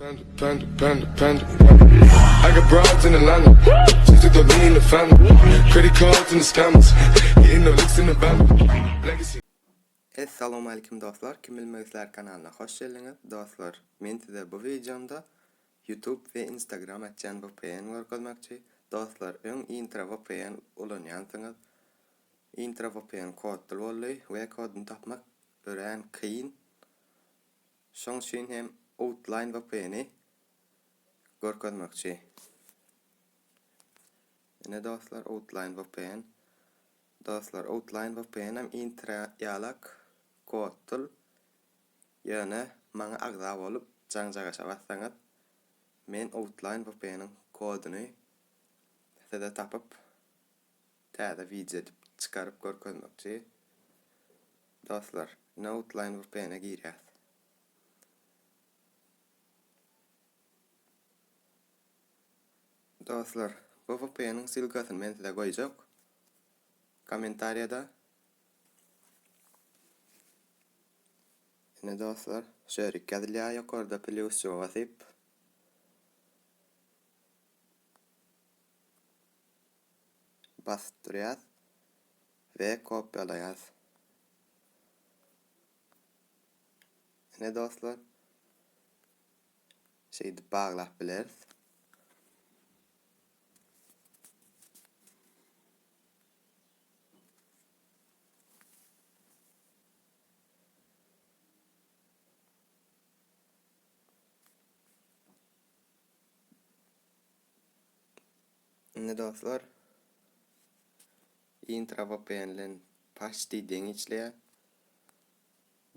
Panda, panda, panda, panda. I got broads in Atlanta. Just took the lean in the family. Credit cards and the scammers. Hitting the licks in the band. Legacy. Essalowmalikim dostlar Kim bilmek islär kanalyna hoş geldiňiz dostlar men size bu wideomda YouTube we Instagram açýan vpn görkezmekçi dostlar öň intra vpn ulanýansyňyz intra vpn kodly boldy we kodyny tapmak örän kyn Şoň üçin hem Outline VPN-i görkezmekçi. Ine dostlar Outline VPN. Dostlar Outline VPN hem intra ýalak koddyl. Ýöne maňa agza bolup jaňjagaşa bassaňyz men Outline VPN-iň kodyny size tapyp täze wideo edip çykaryp görkezmekçi. Dostlar, ine Outline VPN-e girýäs. Dostlar, bu VPN-iň ssylkasyny men size goýjak. Kommentariýada. Ine dostlar, şörik ýazylýar ýokarda plýusjyga basyp. Basyp durýas we kopýalaýas. Ine dostlar. Şeýdip baglap bileris. Indi dostlar Intra VPN bilen paçti deň işleýär.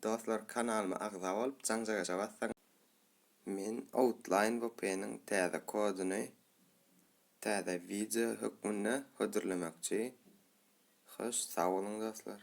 Dostlar kanalyma agza bolup jaňjagaşa bassaň. Men Outline VPN-iň täze koduny täze wideo hökmünde hödürlemekçi. Hoş sag boluň dostlar.